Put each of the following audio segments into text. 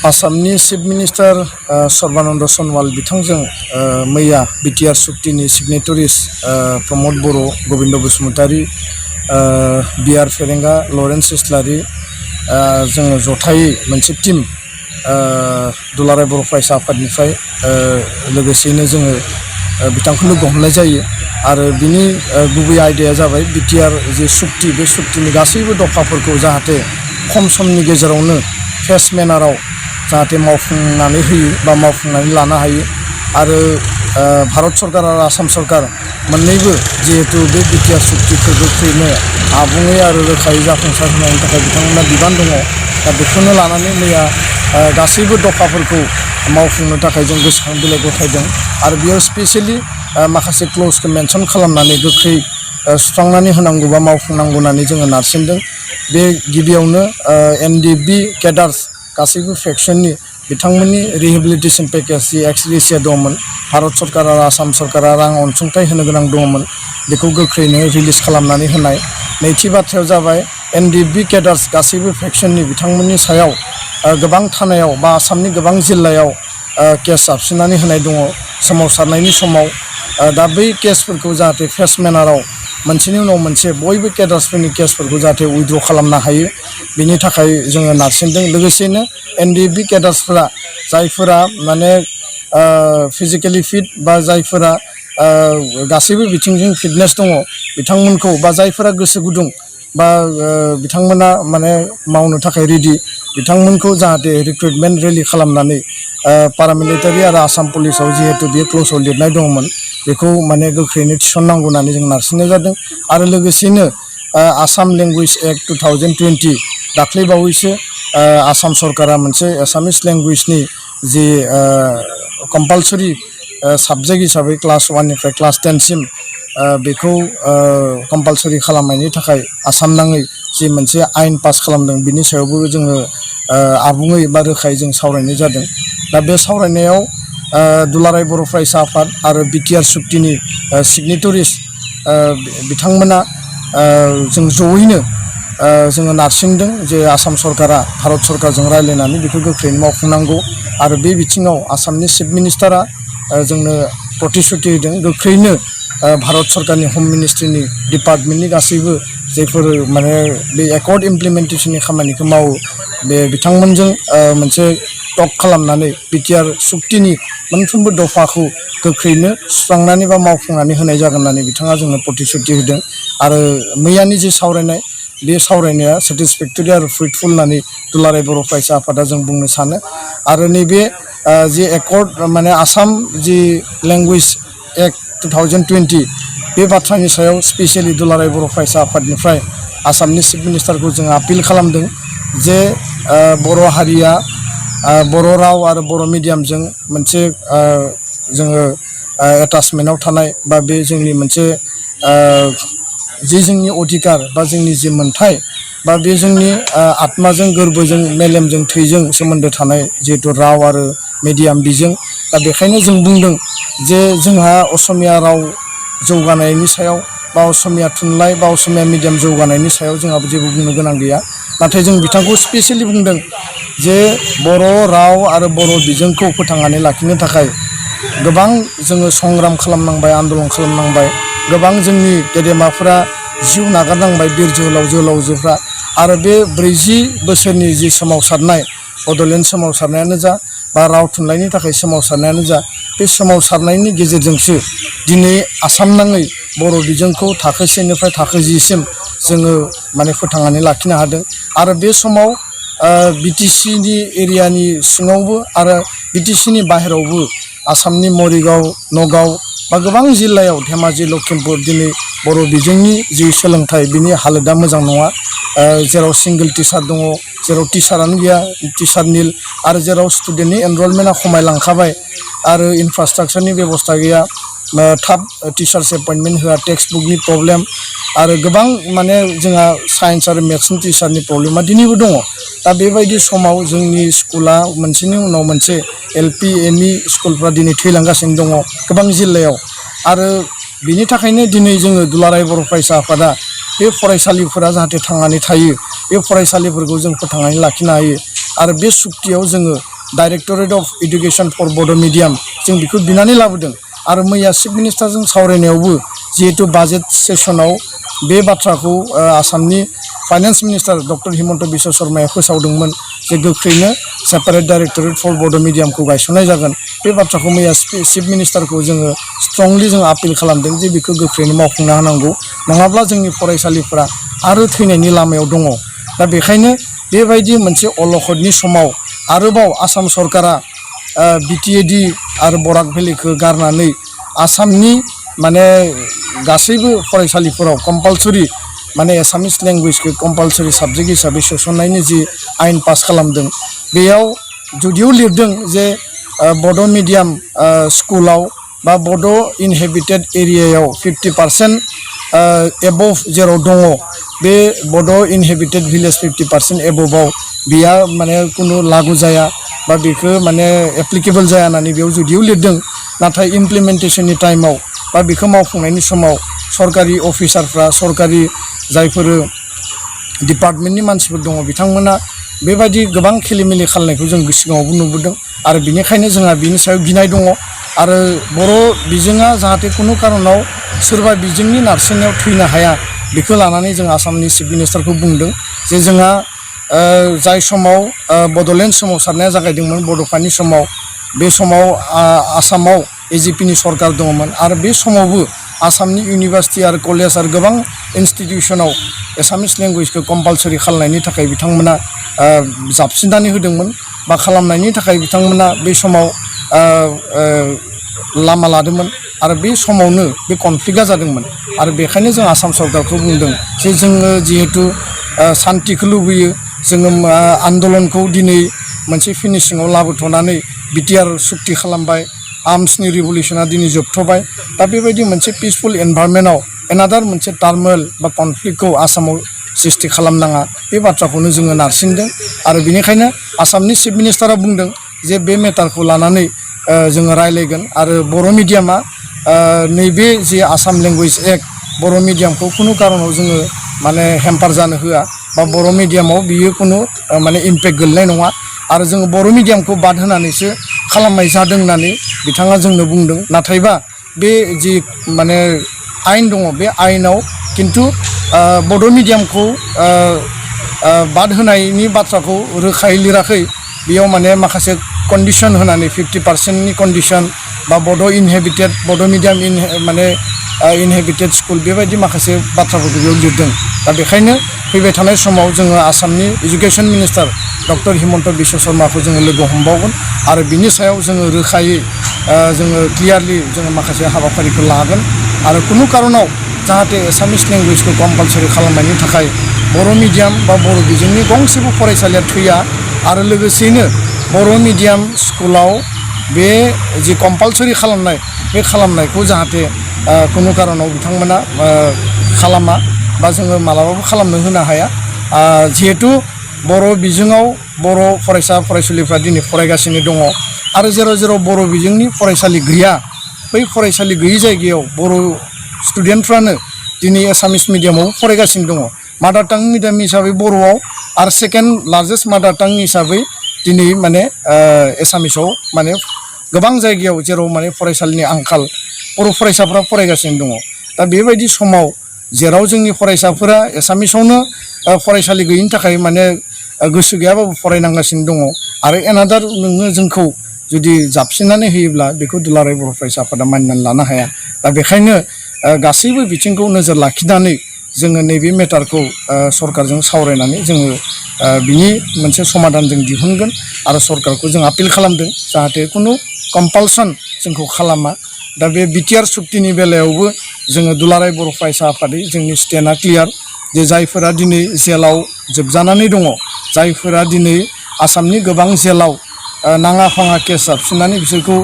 आसामनि chief minister Sarbananda Sanwal बिथांजों मैया बिटिआर सुक्तिनि सिगनेटरिस प्रमद बर', गोविन्द बसुमतारी, बिआर फेरेंगा, लरेन्स इस्लारि जोङो जथायै मोनसे टीम दुलाराय बर' फरायसा आफादनिफ्राय लोगोसेयैनो जोङो बिथांखौ लोगो हमनाय जायो आरो बिनि गुबै आयदाया जाबाय बिटिआर जे सुक्ति बे सुक्तिनि गासैबो दफाफोरखौ जाहाथे खम समनि गेजेरावनो फेस मेनाराव जाहाथे मावफुंनानै होयो बा मावफुंनानै लानो हायो आरो भारत सरकार आरो आसाम सरकार मोन्नैबो जिहेतु बे बिटिआर सुक्तिखौ गोख्रैनो आबुङै आरो रोखायै जाफुंसार होनायनि थाखाय बिथांमोना बिबान दङ। दा बेखौनो लानानै मैया गासैबो दफाफोरखौ मावफुंनो थाखाय जों गोसोखां बिलाइ गथायदों आरो बेयाव स्पेसियेलि माखासे क्लजखौ मेनसन खालामनानै गोख्रै सुस्रांनानै होनांगौ बा मावफुंनांगौ होननानै जोङो नारसिनदों। बे गिबियावनो एनडिएफबि केडार्स गासैबो फेक्सननि बिथांमोननि रिहेबिलिटेसन पेकेज जि एक्स ग्रेसिया दंमोन, भारत सरकार आरो आसाम सरकारा रां अनसुंथाइ होनो गोनां दंमोन, बेखौ गोख्रैनो रिलिज खालामनानै होनाय। नैथि बाथ्रायाव जाबाय एनडिएफबि केडार्स गासैबो फेक्सननि बिथांमोननि सायाव गोबां थानायाव बा आसामनि गोबां जिल्लायाव केस जाबसिननानै होनाय दङ सोमावसारनायनि समाव। दा बै केसफोरखौ जाहाथे फेस मेनाराव मोनसेनि उनाव मोनसे बयबो केडार्सफोरनि केसफोरखौ जाहाथे उइथड्र खालामनो हायो बिनि थाखाय जोङो नारसिनदों। लोगोसेनो एनडिएफबि केडार्सफोरा जायफोरा माने फिजिकेलि फिट बा जायफोरा गासैबो बिथिंजों फिटनेस दङ बिथांमोनखौ बा जायफोरा गोसो गुदुं बा बिथांमोना माने मावनो थाखाय रेडि बिथांमोनखौ जाहाथे रिक्रुटमेन्ट रेलि खालामनानै पारामिलिटारि आरो आसाम पुलिसाव जिहेतु बे क्लजआव लिरनाय दङमोन बेखौ माने गोख्रैनो थिसननांगौ होननानै जों नारसिननाय जादों। आरो लोगोसेनो आसाम लेंगुवेज एक्ट 2020 दाख्लै बावैसो आसाम सरकारा मोनसे एसामिस लेंगुवेजनि जि कम्पालसरि साबजेक्ट हिसाबै क्लास 1निफ्राय क्लास 10सिम बेखौ कम्पालसरि खालामनायनि थाखाय आसाम नाङै जि मोनसे आयेन पास खालामदों बिनि सायावबो जोङो आबुङै बा रोखायै जों सावरायनाय जादों। दा बे सावरायनायाव दुलाराय बर' फरायसा आफाद आरो बिटिआर सुक्तिनि सिगनेटरिस बिथांमोना जों जयैनो जोङो नारसिनदों जे आसाम सरकारा भारत सरकारजों रायज्लायनानै बेखौ गोख्रैनो मावफुंनांगौ आरो बे बिथिङाव आसामनि चिफ मिनिस्टारा जोंनो प्रतिश्रुति होदों गोख्रैनो भारत सरकारनि हम मिनिस्ट्रिनि डिपार्टमेन्टनि गासैबो जायफोर माने बे एकर्ड इमप्लिमेन्टेसननि खामानिखौ मावो बे बिथांमोनजों मोनसे टक खालामनानै बिटिआर सुक्तिनि मोनफ्रोमबो दफाखौ गोख्रैनो सुस्रांनानै बा मावफुंनानै होनाय जागोन होननानै बिथाङा जोंनो प्रतिश्रुति होदों। आरो मैयानि जे सावरायनाय बे सावरायनाया सेटिसफेक्टरि आरो फ्रुइटफुल होननानै दुलाराय बर' फरायसा आफादा जों बुंनो सानो। आरो नैबे जे एकर्ड माने आसाम जि लेंगुवेज एक्ट 2020 बे बाथ्रानि सायाव स्पेसियेलि दुलाराय बर' फरायसा आफादनिफ्राय आसामनि चिफ मिनिस्टारखौ जों आपिल खालामदों जे बर' हारिया बर' राव आरो बर' मिडियामजों मोनसे जोङो एटाचमेन्टआव थानाय बा बे जोंनि मोनसे जि जोंनि अधिकार बा जोंनि जि मोन्थाय बा बे जोंनि आत्माजों गोरबोजों मेलेमजों थैजों सोमोन्दो थानाय जिहेतु राव आरो मिडियाम बिजों। दा बेखायनो जों बुंदों जे जोंहा असमिया राव जौगानायनि सायाव बा असमिया थुनलाइ बा असमिया मिडियाम जौगानायनि सायाव जोंहा जेबो बुंनो गोनां गैया, नाथाय जों बिथांखौ स्पेसियेलि बुंदों जे बर' राव आरो बर' बिजोंखौ फोथांनानै लाखिनो थाखाय गोबां जोङो संग्राम खालामनांबाय, आन्दलन खालामनांबाय, गोबां जोंनि गेदेमाफोरा जिउ नागारनांबाय, बिर जोहोलाव जोहोलावजोफ्रा। आरो बे 40 बोसोरनि जि सोमावसारनाय बड'लेण्ड सोमावसारनायानो जा बा राव थुनलाइनि थाखाय सोमावसारनायानो जा बे सोमावसारनायनि गेजेरजोंसो दिनै आसाम नाङै बर' बिजोंखौ थाखो 1निफ्राय थाखो 10सिम जोङो माने फोथांनानै लाखिनो हादों। आरो बे समाव बिटिसिनि एरियानि सिङावबो आरो बिटिसिनि बाहेरावबो आसामनि मरिगाव, नगाव बा गोबां जिल्लायाव धेमाजि, लखिमपुर दिनै बर' बिजोंनि जि सोलोंथाइ बिनि हालोदा मोजां नङा। जेराव सिंगोल टिचार दङ, जेराव टिचारानो गैया, टिचार निल, आरो जेराव स्टुडेन्टनि एनरलमेन्टआ खमायलांखाबाय आरो इनफ्रास्ट्राक्चारनि बेबस्था गैया, थाब टिचार्स एपइन्टमेन्ट होआ, टेक्सट बुकनि प्रब्लेम आरो गोबां माने जोंहा साइन्स आरो मेथ्सनि टिचारनि प्रब्लेमा दिनैबो दङ। दा बेबायदि समाव जोंनि स्कुला मोनसेनि उनाव मोनसे एलपि एमइ स्कुलफ्रा दिनै थैलांगासिनो दङ गोबां जिल्लायाव। आरो बिनि थाखायनो दिनै जोङो दुलाराय बर' फरायसा आफादा बे फरायसालिफोरा जाहाथे थांनानै थायो, बे फरायसालिफोरखौ जों फोथांनानै लाखिनो हायो आरो बे सुक्तियाव जोङो डाइरेक्टरेट अफ एडुकेशन फर बड' मिडियाम जों बेखौ बिनानै लाबोदों आरो मैया चिफ मिनिस्टारजों सावरायनायावबो जिहेतु बाजेट सेसनाव बे बाथ्राखौ आसामनि finance minister doctor Himanta Biswa शर्माया फोसावदोंमोन जे गोख्रैनो सेपारेट डाइरेक्टरेट फर बड' मिडियामखौ गायसननाय जागोन बे बाथ्राखौ मैया चिफ मिनिस्टारखौ जोङो स्ट्रंलि जों आपिल खालामदों जे बेखौ गोख्रैनो मावफुंना होनांगौ नङाब्ला जोंनि फरायसालिफोरा आरो थैनायनि लामायाव दङ दा बेखायनो बेबायदि मोनसे अलखदनि समाव आरोबाव आसाम सरकारा बिटिएडि आरो बराक भेलिखौ गारनानै आसामनि माने गासैबो फरायसालिफोराव कम्पालसरि माने एसामिस लेंगुवेजखौ कम्पालसरि साबजेक्ट हिसाबै सोसननायनि जि आयेन पास खालामदों बेयाव जुदिও लिरदों जे बड' मिडियाम स्कुलाव बा बड' इनहेबिटेड एरियायाव 50% एबभ जेराव दङ बे बड' इनहेबिटेड भिलेज 50% एबभआव बिया माने कुनु लागु जाया बा बेखौ माने एप्लिकेबल जाया होननानै बेयाव जुदिও लिरदों नाथाय इमप्लिमेन्टेसननि टाइमाव बा बेखौ मावफुंनायनि समाव सरकारि अफिसारफ्रा सरकारि जायफोर डिपार्टमेन्टनि मानसिफोर दङ बिथांमोना बेबायदि गोबां खेलिमेलि खालामनायखौ जों सिगाङावबो नुबोदों आरो बेनिखायनो जोंहा बिनि सायाव गिनाय दङ आरो बर' बिजोङा जाहाथे कुनु कारनाव सोरबा बिजोंनि नारसिननायाव थैनो हाया बेखौ लानानै जों आसामनि चिफ मिनिस्टारखौ बुंदों जे जोंहा जाय समाव बड'लेण्ड सोमावसारनाया जागायदोंमोन बड'फानि समाव बे समाव आसामाव एजिपिनि सरकार दङमोन आरो बे समावबो आसामनि इउनिभार्सिटि आरो कलेज आरो गोबां इनस्टिटिउसनाव एसामिस लेंगुवेजखौ कम्पालसरि खालामनायनि थाखाय बिथांमोना जाबसिननानै होदोंमोन बा खालामनायनि थाखाय बिथांमोना बे समाव लामा लादोंमोन आरो बे समावनो बे कनफ्लिक्टआ जादोंमोन आरो बेखायनो जों आसाम सरकारखौ बुंदों जे जोङो जिहेतु शान्तिखौ लुबैयो जोङो आन्दलनखौ दिनै मोनसे फिनिशिङाव लाबोथ'नानै बिटिआर सुक्ति खालामबाय आर्म्सनि रिभलिउसना दिनै जोबथ'बाय दा बेबायदि मोनसे पिसफुल एनभायरनमेन्टआव एनादार मोनसे टार्मोल बा कनफ्लिक्टखौ आसामाव सृष्टि खालामनाङा बे बाथ्राखौनो जोङो नारसिनदों आरो बेनिखायनो आसामनि चिफ मिनिस्टारा बुंदों जे बे मेटारखौ लानानै जोङो रायलायगोन आरो बर' मिडियामा नैबे जे आसाम लेंगुवेज एक्ट बर' मिडियामखौ कुनु कारनाव जोङो माने हेम्पार जानो होआ बा बर' मिडियामाव बियो कुनु माने इम्पेक्ट गोलैनाय नङा आरो जोङो बर' मिडियामखौ बाद होनानैसो खालामनाय जादों होननानै बिथाङा जोंनो बुंदों नाथायबा बे जि माने आयेन दङ बे आयेनाव खिन्थु बड' मिडियामखौ बाद होनायनि बाथ्राखौ रोखायै लिराखै बेयाव माने माखासे कन्डिसन होनानै 50%नि कन्डिसन बा बड' इनहेबिटेड बड' मिडियाम माने इनहेबिटेड स्कुल बेबायदि माखासे बाथ्राफोरखौ बेयाव लिरदों दा बेखायनो फैबाय थानाय समाव जोङो आसामनि education minister doctor Himanta Biswa शर्माखौ जोङो लोगो हमबावगोन आरो बिनि सायाव जोङो रोखायै जोङो क्लियारलि जोङो माखासे हाबाफारिखौ लागोन आरो कुनु कारनाव जाहाथे एसामिस लेंगुवेजखौ कम्पालसरि खालामनायनि थाखाय बर' मिडियाम बा बर' बिजोंनि गंसेबो फरायसालिया थैया आरो लोगोसेयैनो बर' मिडियाम स्कुलाव बे जि कम्पालसरि खालामनाय बे खालामनायखौ जाहाथे कुनु कारनाव बिथांमोना खालामा बा जोङो मालाबाबो खालामनो होनो हाया जिहेतु बर' बिजोङाव बर' फरायसा फरायसुलिफ्रा दिनै फरायगासिनो दङ आरो जेराव जेराव बर' बिजोंनि फरायसालि गैया बै फरायसालि गैयै जायगायाव बर' स्टुडेन्टफ्रानो दिनै एसामिस मिडियामाव फरायगासिनो दङ मादार टां मिडियाम हिसाबै बर'आव आरो सेकेन्ड लार्जेस्ट मादार टां हिसाबै दिनै माने एसामिसाव माने गोबां जायगायाव जेराव माने फरायसालिनि आंखाल बर' फरायसाफ्रा फरायगासिनो दङ दा बेबायदि समाव जेराव जोंनि फरायसाफोरा एसामिसावनो फरायसालि गैयिनि थाखाय माने गोसो गैयाबाबो फरायनांगासिनो दङ आरो एनादार नोङो जोंखौ जुदि जाबसिननानै होयोब्ला बेखौ दुलाराय बर' फरायसा आफादा मानिनानै लानो हाया दा बेखायनो गासैबो बिथिंखौ नोजोर लाखिनानै जोङो नैबे मेटारखौ सरकारजों सावरायनानै जोङो बिनि मोनसे समाधान जों दिहुनगोन आरो सरकारखौ जों आपिल खालामदों जाहाथे कुनु कम्पालसन जोंखौ खालामा दा बे बिटिआर सुक्तिनि बेलायावबो जोङो दुलाराय बर' फरायसा आफादै जोंनि स्टेन्डआ क्लियार जे जायफोरा दिनै जेलाव जोबजानानै दङ जायफोरा दिनै आसामनि गोबां जेलाव नाङा फाङा केस जाबसिननानै बिसोरखौ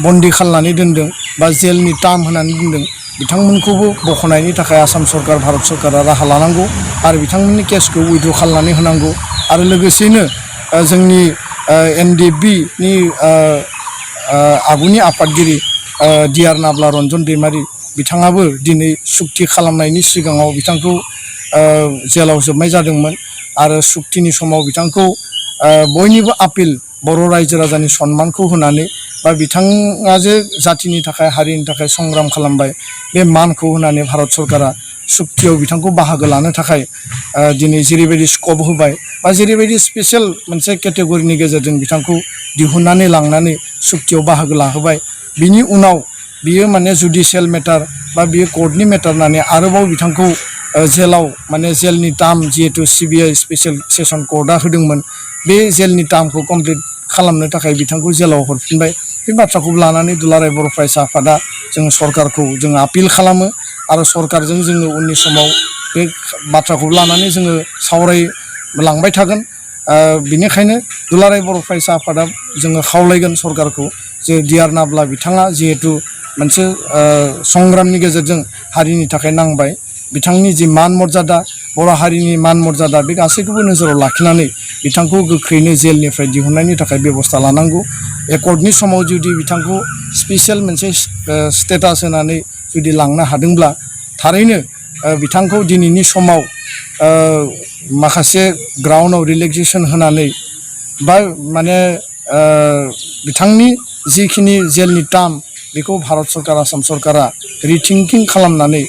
बन्दी खालामनानै दोनदों बा जेलनि टार्म होनानै दोनदों बिथांमोनखौबो बख'नायनि थाखाय आसाम सरकार भारत सरकारा राहा लानांगौ आरो बिथांमोननि केसखौ उइद्र' खालामनानै होनांगौ आरो लोगोसेयैनो जोंनि एनडिएफबिनि आगुनि आफादगिरि डिआर नाब्ला रन्जन दैमारि बिथाङाबो दिनै सुक्ति खालामनायनि सिगाङाव बिथांखौ जेलाव जोबनाय जादोंमोन आरो सुक्तिनि समाव बिथांखौ बयनिबो आपिल बर' रायजो राजानि सन्मानखौ होनानै बा बिथाङा जे जातिनि थाखाय हारिनि थाखाय संग्राम खालामबाय बे मानखौ होनानै भारत सरकारा सुक्तियाव बिथांखौ बाहागो लानो थाखाय दिनै जेरैबायदि स्कप होबाय बा जेरैबायदि स्पेशल मोनसे केटेगरिनि गेजेरजों बिथांखौ दिहुननानै लांनानै सुक्तियाव बाहागो लाहोबाय बिनि उनाव बियो माने जुडिशियेल मेटार बा बियो कर्टनि मेटार होननानै आरोबाव बिथांखौ जेलाव माने जेलनि टार्म जिहेतु सिबिआइ स्पेशल सेसन कर्टआ होदोंमोन बे जेलनि टार्मखौ कमप्लिट खालामनो थाखाय बिथांखौ जेलाव हरफिनबाय बे बाथ्राखौ लानानै दुलाराय बर' फरायसा आफादा जों सरकारखौ जों आपिल खालामो आरो सरकारजों जोङो उननि समाव बे बाथ्राखौ लानानै जोङो सावरायलांबाय थागोन बिनिखायनो दुलाराय बर' फरायसा आफादा जोङो खावलायगोन सरकारखौ जे डिआर नाब्ला बिथाङा जिहेतु मोनसे संग्रामनि गेजेरजों हारिनि थाखाय नांबाय बिथांनि जि मान मर्यादा बर' हारिनि मान मर्यादा बे गासैखौबो नोजोराव लाखिनानै बिथांखौ गोख्रैनो जेलनिफ्राय दिहुननायनि थाखाय बेबस्था लानांगौ एकर्डनि समाव जुदि बिथांखौ स्पेशल मोनसे स्टेटास होनानै जुदि लांनो हादोंब्ला थारैनो बिथांखौ दिनैनि समाव माखासे ग्राउन्डआव रिलेक्सेसन होनानै बा माने बिथांनि जिखिनि जेलनि टार्म बेखौ भारत सरकार आसाम सरकारा रिथिंकिं खालामनानै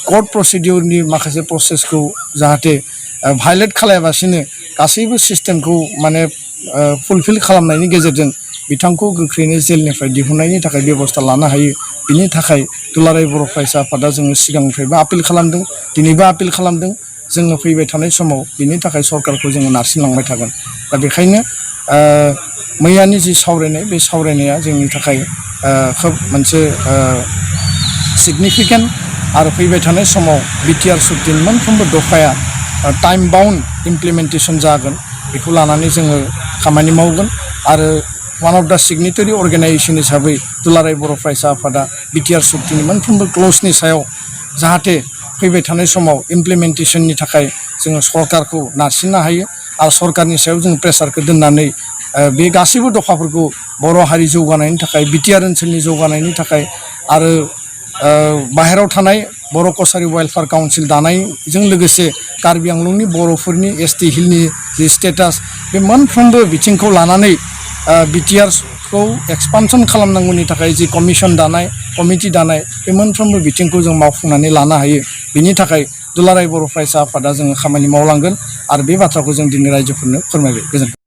कर्ट प्रसिडिउरनि माखासे प्रसेसखौ जाहाथे भायलेट खालायाबासिनो गासैबो सिस्टेमखौ माने फुलफिल खालामनायनि गेजेरजों बिथांखौ गोख्रैनो जेलनिफ्राय दिहुननायनि थाखाय बेबस्था लानो हायो बिनि थाखाय दुलाराय बर' फरायसा आफादा जोङो सिगांनिफ्रायबो आपिल खालामदों दिनैबो आपिल खालामदों जोङो फैबाय थानाय समाव बिनि थाखाय सरकारखौ जोङो नारसिनलांबाय थागोन दा बेखायनो मैयानि जि सावरायनाय बे सावरायनाया जोंनि थाखाय खोब मोनसे सिगनिफिकेन्ट आरो फैबाय थानाय समाव बिटिआर सुक्तिनि मोनफ्रोमबो दफाया टाइम बाउन्ड इमप्लिमेन्टेसन जागोन बेखौ लानानै जोङो खामानि मावगोन आरो वान अफ दा सिगनेटारि अर्गेनाइजेसन हिसाबै दुलाराय बर' फरायसा आफादा बिटिआर सुक्तिनि मोनफ्रोमबो क्लजनि सायाव जाहाथे फैबाय थानाय समाव इमप्लिमेन्टेसननि थाखाय जोङो सरकारखौ नारसिननो हायो आरो सरकारनि सायाव जों प्रेसारखौ दोननानै बे गासैबो दफाफोरखौ बर' हारि जौगानायनि थाखाय बिटिआर ओनसोलनि जौगानायनि थाखाय आरो बाहेरायाव थानाय बर' कसारि वेलफेयार काउन्सिल दानायजों लोगोसे कार्बि आंलंनि बर'फोरनि एसटि हिलनि जि स्टेटास बे मोनफ्रोमबो बिथिंखौ लानानै बिटिआरखौ एक्सपानसन खालामनांगौनि थाखाय जि कमिसन दानाय कमिटि दानाय बे मोनफ्रोमबो बिथिंखौ जों मावफुंनानै लानो हायो बिनि थाखाय दुलाराय बर' फरायसा आफादा जोङो खामानि मावलांगोन आरो बे बाथ्राखौ जों दिनै रायजोफोरनो फोरमायबाय गोजोन्थों।